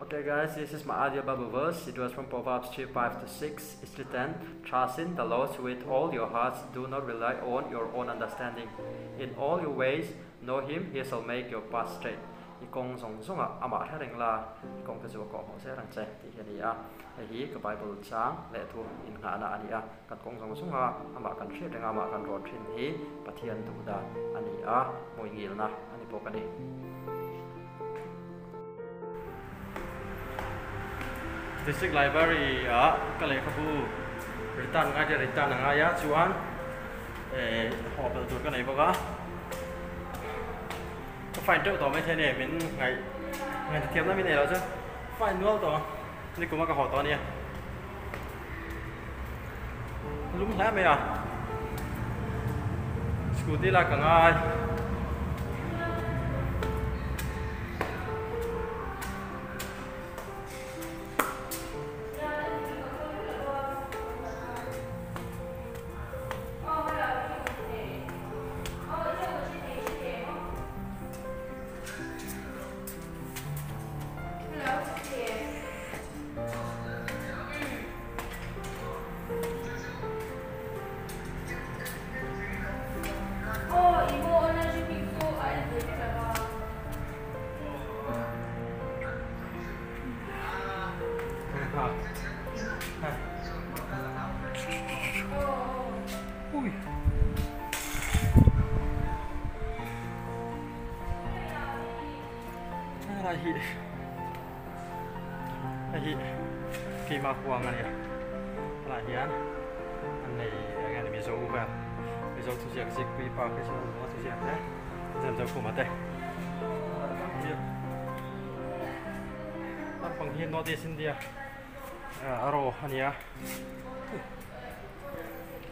Okay guys, this is my audio Bible verse. It was from Proverbs 3, 5 to 6. It's written, Trust in the Lord with all your hearts. Do not rely on your own understanding. In all your ways, know him. He shall make your path straight. I kawng zawng zawngah amah hre reng la, i kawngte chu a kawhhmuh zel ang che tih hi a ni a. Hei hi ka Bible chang leh thu innghahna a ni a. Kan kawng zawng zawnga amah kan hriat renga amah kan rawn thin hi Pathian duh dan a ni a, hmuingilna a ni bawk a ni. District Library ah ka lehkhabu return ngai te return a ngai a chuan eh haw belh tur ka nei bawk a ka fine teuh tawh maithei a ni min ngaih ngaih thiamna min nei loh chu fine nual tawh ang nikuma ka haw tawh a nia. Lum hle mai a scooty lak ka ngai. Hei hi keimah huang a nia tunah hian an nei eng nge ni mizo vel mizo thuziak zikpui pa khi chu a thuziak te zem zo khuma te naupang hi north east india a ro a nia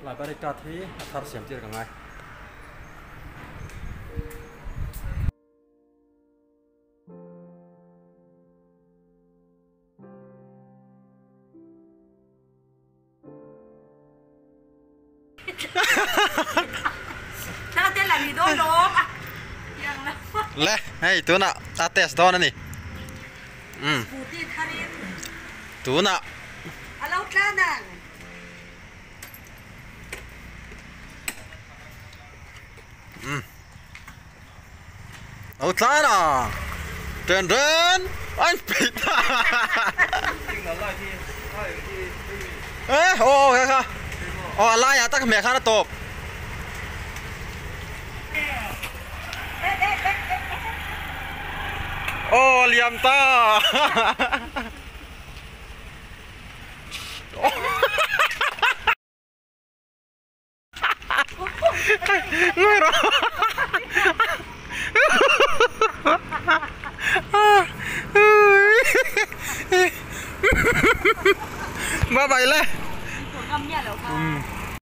library card hi a thar siam tir ka ngai. Le hei tunah a test dawn a ni um tunah um Lo tlan a Ren ren an peih ta e aw aw kha kha aw a laiah tak hmeh khan a tawp. Aw a liam ta. Ngawi rawh Bye bye le.